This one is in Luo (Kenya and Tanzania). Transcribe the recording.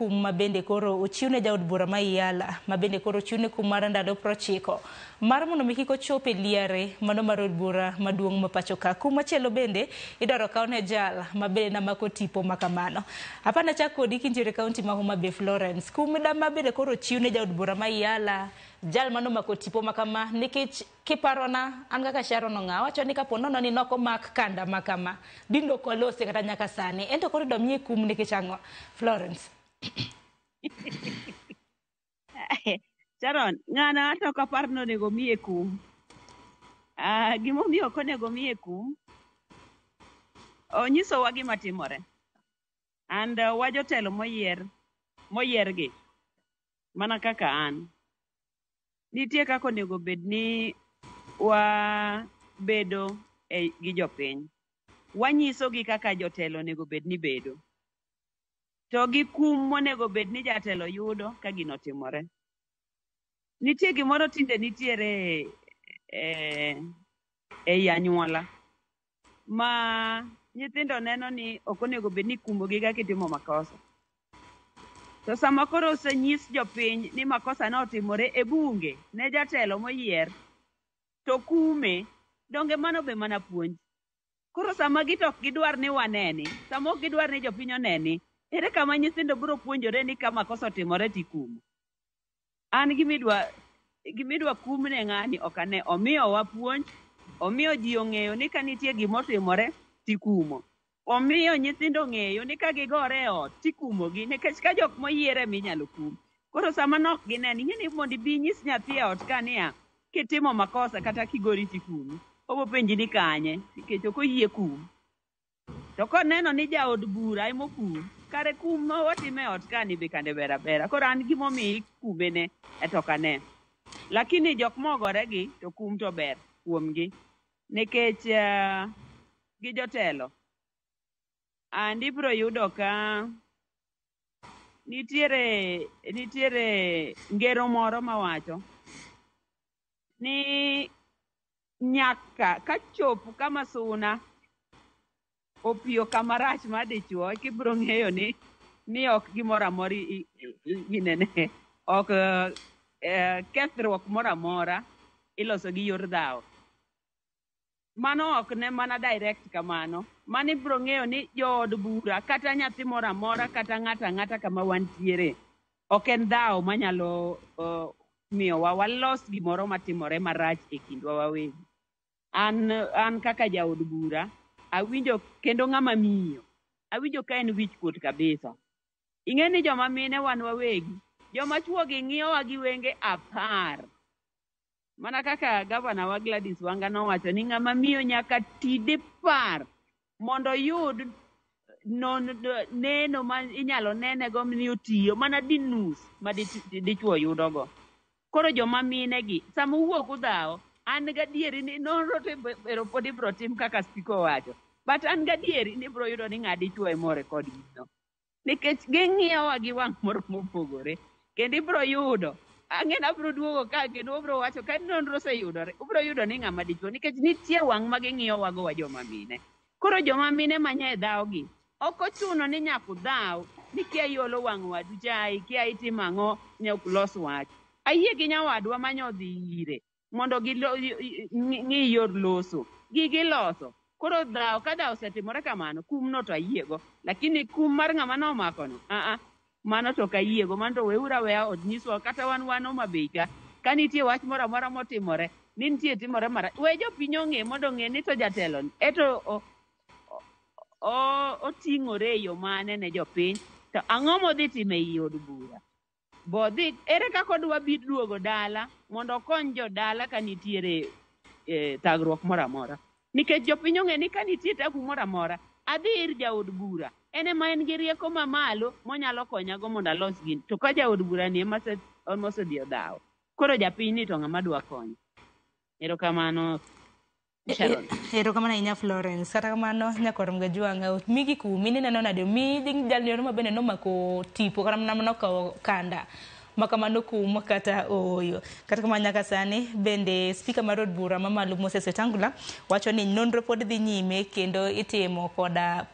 Kum ma bende koro ochiwne jaod bura ma Iyala ma bende koro ochiwne kum mar ndalo 90 mar mondo mi kik ochop e liare mano mar od bura maduong' ma pacho ka. Kum machielo bende idwaro kawne jal ma bende namako tipo ma kamano. Apana chak kodi kintiere kaunti ma Homa Bay Florence. Kum ma bende koro ochiwne jaod bura ma Iyala jal manomako tipo ma kama nikech kiparona an kaka Sharon Ong'awo awacho ni kapo nono ni nok omak kanda ma kama dinde ok walose kata nyaka sani ento koro idwa miye kum nikech ang'o Florence? Sharon, ng'ano ato ok apar ni onego miye kum. Ah, gimomiyo ok onego miye kum, onyisowa gima timore. And wa jotelo moyier, moyiergi, mana kaka an. Nitie kaka onego bed ni wabedo e, gi jopiny. Wanyisogi kaka jotelo onego bed ni bedo. To gi kum monego bed ni jatelo yudo ka gino otimore. Nitie gimoro tinde nitiere ei anyuola ma nyithindo neno ni ok onego bed ni ikumogi ka kitimo makosa. To sama koro osenyis jopiny ni makosa ne otimore e bunge ne jatelo moyier to kume, donge mano be mana puonj? Koro sama gi to ok gidwar ni waneni, sama ok gidwar ni jopiny oneni, ere kama nyithindo biro puonjore ni ka makosa otimore tikumo? An gimidwa kumne ng'ani ok ane. Omiyowa puonj, omiyo ji ong'eyo ni ka nitie gimotimore tikumo. Omiyo nyithindo ong'eyo ni ka gigore e ot tikumogi nikech ka jok moyier ema inyalo kum. Koro sama nok gineni, ing'e ni mondo ibi inyis nyathi e ot ka niya, kitimo makosa kata kigori tikumi. Obo penji ni kanye nikech ok oyie kum. To koneno ni jaod bura emokum, kare kum ma watimo e ot ka ni be kande ber abera. Koro an gimomiyo ikume ne e to ok ane. Lakini jok mogore gi to kum to ber kuomgi nikech gi jotelo. And ibiro yudo ka nitiere ngero moro mawacho ni nyaka kachop kama suna opiyo kama rach mar dichuo kibiro ng'eyo ni ok gimoro amora ginene ok kethruok moro amora iloso gi yor dhawo. Mano ok ne mana direct kamano. Mano ibiro ng'eyo ni jood bura kata nyathi moro amora kata ng'ato ang'ata kama wantiere ok en dhawo manyalo miyowa walos gimoro matimore marach e kindwa wawegi. An kaka jaod bura awinjo kendo ng'ama miyo awinjo ka en wich kuot kabisa. Ing'e ni joma mine wan wawegi, joma chuo gi ng'iyowa gi wenge 10. Mana kaka gavana wa Gladys Wanga nowacho ni ng'ama miyo nyaka ti dipar mondo oyud non, neno ma inyalo nenego ni otiyo mana dinus ma dichuo yudogo. Koro joma mine gi sama uwuok udhawo, an gadieri ni nonro to ero pod ibiro tim kaka speaker owacho. But an gadieri ni ibiro yudo ni ng'a dichuo ema orekod gino. Nikech ging'iyowa gi wang' moro mopogore. Kendo ibiro yudo ang'e ni abiro duogo ka kendo wabiro wacho ka nonro oseyudore ubiro yudo ni ng'ama dichuo nikech nitie wang' ma ging'iyowa go wa joma mine. Koro joma mine manya e dhawo gi ok ochuno ni nyaka udhaw ni kia iolo wang' wadu cha kia itimo ang'o nyaka ulos wach. Ayie gi nyawadwa manya odhi ire mondo ng'i yor loso. Gigi loso. Koro dhawo ka dhawo osetimore kamano, kum no to ayiego. Lakini kum mar ng'ama nomako no, mano to ok ayiego. Mano to weuru aweya onyiswa kata wan Homa Bay ka. Ka nitie wach moro amora motimore, ni nitie timore marach, we jopiny ong'e mondo ong'e ni to jatelo ni eto oting'ore e yo mane ne jopiny, to ang'o modhi timo ei od bura. Bodhi ere kaka odwa bi duogo dala mondo okony jodala ka nitiere thagruok moro amora. Nikech jopiny ong'e ni ka nitie tabu moro amora, adhi ir jaod bura. En ema en gi rieko mamalo monyalo konyago mondo alos gini. To ka jaod bura ni ema osedhi odhawo. Koro japiny ni to ng'ama dwa konyo. Erokamano Sharon. Erokamano ahinya Florence. Kata kamano nyakwar Mgajwang' migi kumi nineno nade mi jalno ma bende nomako tipo kata mana nokawo kanda ma kamano kum kata ooyo. Kata kamano nyaka sani bende spika mar od bura mamalo Moses Wetangula wacho ni nonro pod dhi nyime kendo itimo koda